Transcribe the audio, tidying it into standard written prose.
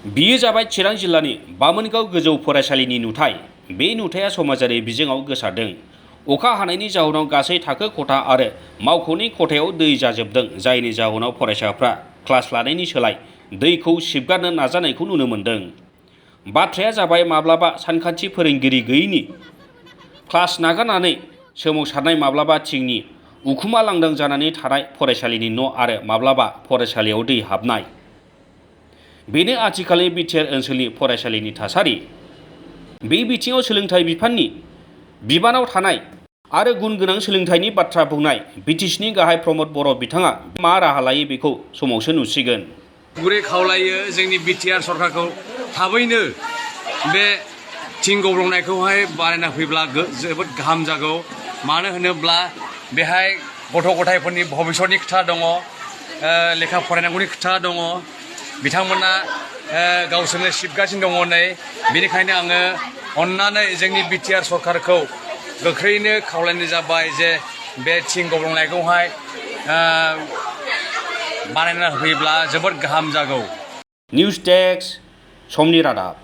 बियो जाबाय चिरां जिल्लानि बामोनगाव गोजौ फरायसालिनि नुथाय। बे नुथाया समाजारि बिजोङाव गोसारदों। अखा हानायनि जाहोनाव गासै थाखो खथा आरो मावख'नि खथायाव दै जाजोबदों, जायनि जाहोनाव फरायसाफ्रा क्लास लानायनि सोलाय दैखौ सिबगारनो नाजानायखौ नुनो मोन्दों। बाथ्राया जाबाय माब्लाबा सानखान्थि फोरोंगिरि गैयैनि क्लास नागारनानै सोमावसारनाय, माब्लाबा थिंनि उखुमा लांदां जानानै थानाय फरायसालिनि न' आरो माब्लाबा फरायसालियाव दै हाबनाय। बेनो आथिखालनि बिटिआर ओनसोलनि फरायसालिनि थासारि। बे बिथिङाव सोलोंथाइ बिफाननि बिबानाव थानाय आरो गुन गोनां सोलोंथाइनि बाथ्रा बुंनाय बिटिसिनि गाहाय प्रमद बर' बिथाङा मा राहा लायो बेखौ समावसो नुसिगोन। गुरै खावलायो जोंनि बिटिआर सरकारखौ थाबैनो बे थिं गब्लंनायखौहाय बानायना फैब्ला जोबोद गाहाम जागौ। मानो होनोब्ला बेहाय गथ' गथायफोरनि भबिसतनि खोथा दङ, लेखा फरायनांगौनि खोथा दङ। बिथांमोना गावसोरनो सिबगासिनो दङ नै। बेनिखायनो आङो अन्नानै जोंनि बिटिआर सरकारखौ गोख्रैनो खावलायनाय जाबाय जे बे थिं गब्लंनायखौहाय बानायना होफैब्ला जोबोद गाहाम जागौ। निउज डेस्क, समनि रादाब।